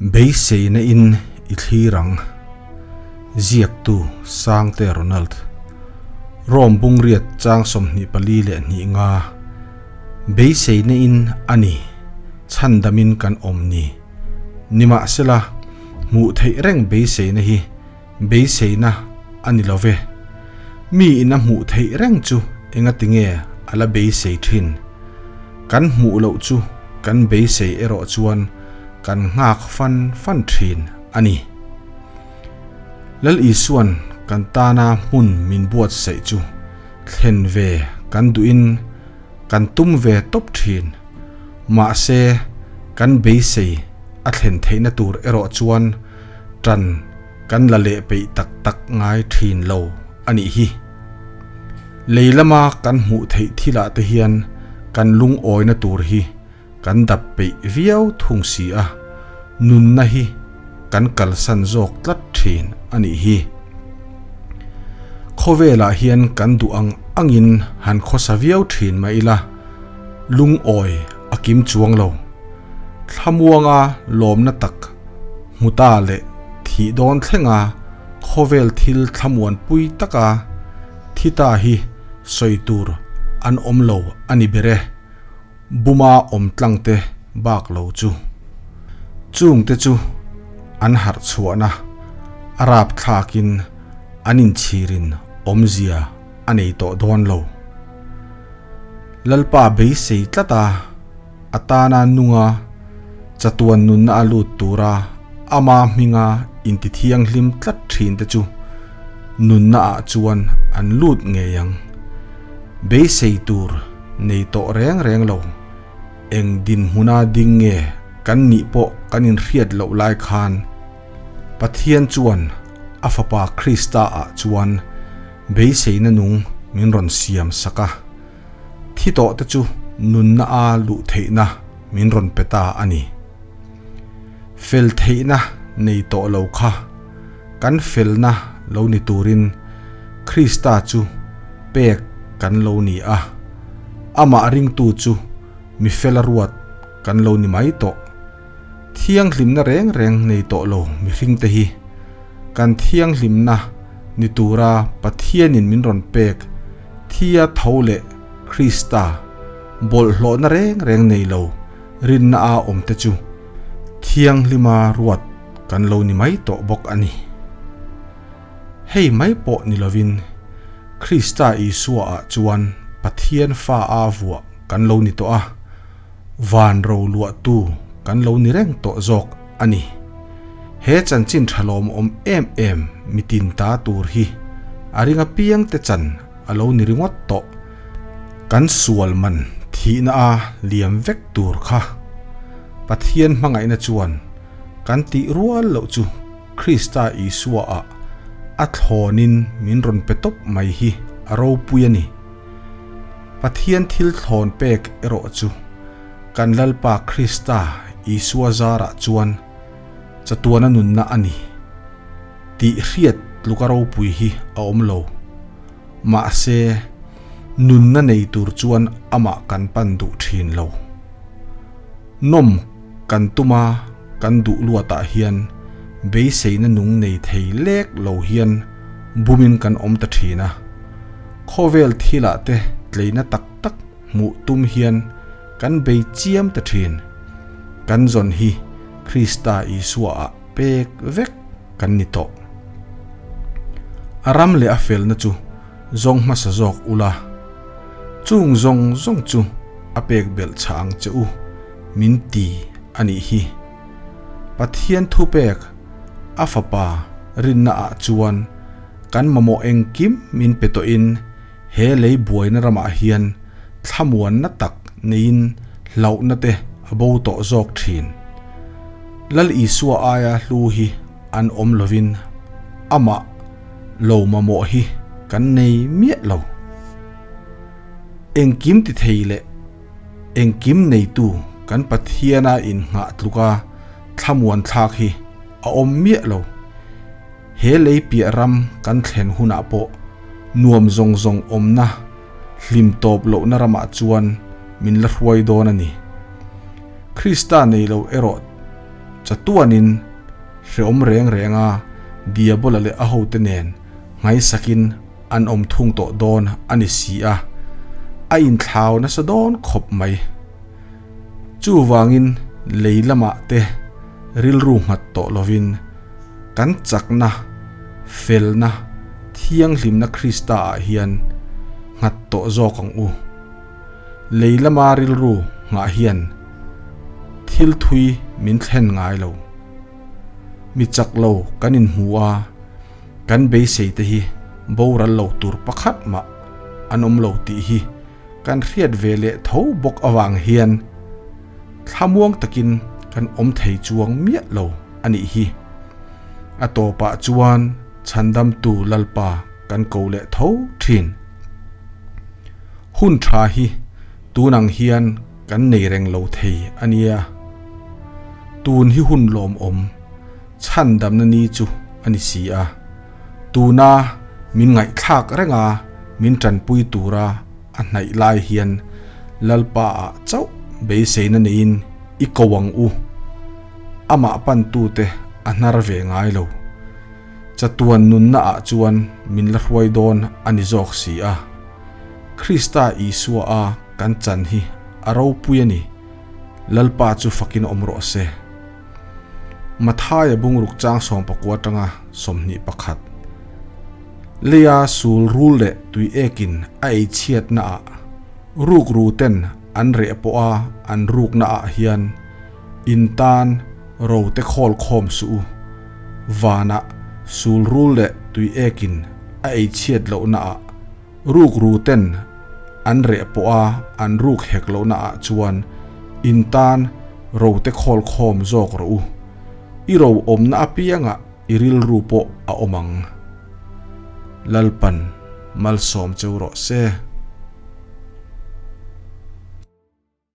Beiseina in i thlir ang. Ziaktu, Sangte Ronald. Rome bungriat chang 24 leh nga. Beiseina in a ni, chhandamin kan awm ni. Nimahsela, hmuh theih reng beiseina hi beiseina a ni lo ve. Mi in a hmuh theih reng chu engatinge a la beisei thin? Kan hmuh loh chu kan beisei erawh chuan kan nghak fan fan thin a ni. Lal Isua'n kan tana hmun min buatsaih chu thlen ve kan duhin kan tum ve tawp thin. Mahse, kan beisei a thlen theihna tur erawh chuan tan kan la leh peih tak tak ngai thin lo a nih hi. Lei lama kan hmuh theih thilah te hian kan lungawina tur hi kan dap peih viau thung si a, nunna hi kan kalsan zawk tlat thin a nih hi. Khawvelah hian kan duh ang angin han khawsa viau thin mah ila, lungawi a kim chuang lo. Thlamuanga lawmna tak hmu ta leh thih dawn thlenga khawvel thil thlamuanpui taka thi ta hi sawi tur an awm lo a ni ber e, buma awm tlang te bak lo chu. Chung te chu an harh chhuahna a rapthlakin an inchhirin awmzia a nei tawh dawn lo. Lalpa beisei tlat a. A tana nunga chatuan nunna a lut tura ama hminga intithianghlim tlat thin te chu nunna ah chuan an lut ngei ang. Beisei tur nei tawh reng reng lo, eng dinhmuna ding nge kan nih pawh kan inhriat loh lai khan Pathian chuan a Fapa Krista ah chuan beiseina nung min rawn siam sak a. Thi tawh te chu nunna a luh theihna min rawn pe ta a ni. Fel theihna nei tawh lo kha kan felna lo ni turin Krista chu pek kan lo ni a, amah ringtu chu mi fela ruat kan lo ni mai tawh. Thianghlimna reng reng nei tawh lo mihringte hi kan thianghlimna ni tura Pathianin min rawn pek Thia tho leh Krista bawlhhlawhna reng reng nei lo rinna a awmte chu thianghlima ruat kan lo ni mai tawh bawk a ni. Hei mai pawh ni lovin Krista Isua ah chuan Pathian fa a vuah kan lo ni tawh a, van roluahtu kan lo ni reng tawh zawk a ni. He chanchin tha lawmawm em em mitin ta tur hi a ring apiang te chan a lo ni ringawt tawh. Kan sual man thihna a liam vek tur kha Pathian hmangaihna chuan kan tih rual loh chu Krista Isua ah a thlawnin min rawn pe tawp mai hi a ropui a ni. Pathian thil thlawn pek erawh chu kan Lalpa Krista Isua zarah chuan chatuana nunna a ni tih hriat tluka ropui hi a awm lo. Mahse, nunna nei tur chuan amah kan pan duh thin lo. Nawm kan tuma kan duh luatah hian beiseina nung nei thei lek lo hian bumin kan awm ta thin a. Khawvel thilah te tleina tak tak hmuh tum hian kan bei chiam ta thin. Kan zawn hi Krista Isua ah pek vek kan ni tawh. A ram leh a felna chu zawng hmasa zawk ula, chung zawng zawng chu a pek belh chhah ang che u min ti a nih hi. Pathian thupek a Fapa rinna ah chuan kan mamawh engkim min pe tawhin he lei buaina ramah hian thlamuanna tak neiin hlauhna te a bo tawh zawk thin. Lal Isua aia hlu hi an awm lovin amah lo mamawh hi kan nei miah lo. Engkim ti thei leh engkim neitu kan Pathiana innghah tluka thlamuan thlak hi a awm miah lo. He lei piah ram kan thlen hunah pawh nuam zawng zawng awmna hlim tawp lohna ramah chuan min la hruai dawn a ni. Krista nei lo erawh. Chatuanin hreawm reng renga Diabola leh a hote nen nghaisakin an awm thung tawh dawn a ni si a, a inthlau nasa dawn khawp mai. Chuvangin lei lamah te rilru nghat tawh lovin kan chakna, felna, thianghlimna Krista ah hian nghat tawh zawk ang u. Lei lama rilru nghah hian thil thui min thlen ngai lo. Mi chak lo kan inhmu a, kan beisei te hi boral lo tur pakhat mah an awm lo tih hi kan hriat ve leh tho bawk avang hian thlamuang takin kan awm thei chuang miah lo a nih hi. A tawpah chuan chhandamtu Lalpa kan ko leh tho thin. Hun tha hi tunang hian kan nei reng lo thei a nia. Tun hi hun lawmawm chhandamna ni chu a ni si a. Tuna min ngaihthlak renga min tanpui tura a hnaih lai hian Lalpa ah chauh beiseina neiin i ko ang u. Amah pantute a hnar ve ngai lo. Chatuan nunna ah chuan min la hruai dawn a ni zawk si a. Krista Isua a kan chan hi a ropui a ni. Lalpa chu fakin awm rawh se. Mathaia bungruk chang 19 atanga 21. Leia sul rul leh tui ekin a ei chhiatna ah ruk ru ten an reh pawh a an rukna ah hian In tan ro te khawl khawm suh u. Vanah sul rul leh tui ekin a ei chhiat lohna ah ruk ru ten an reh pawh a an ruk hek lohna ah chuan in tan ro te khawl khawm zawk rawh u. I ro awmna apiangah i rilru pawh a awm ang. Lalpan malsawm cheu rawh se.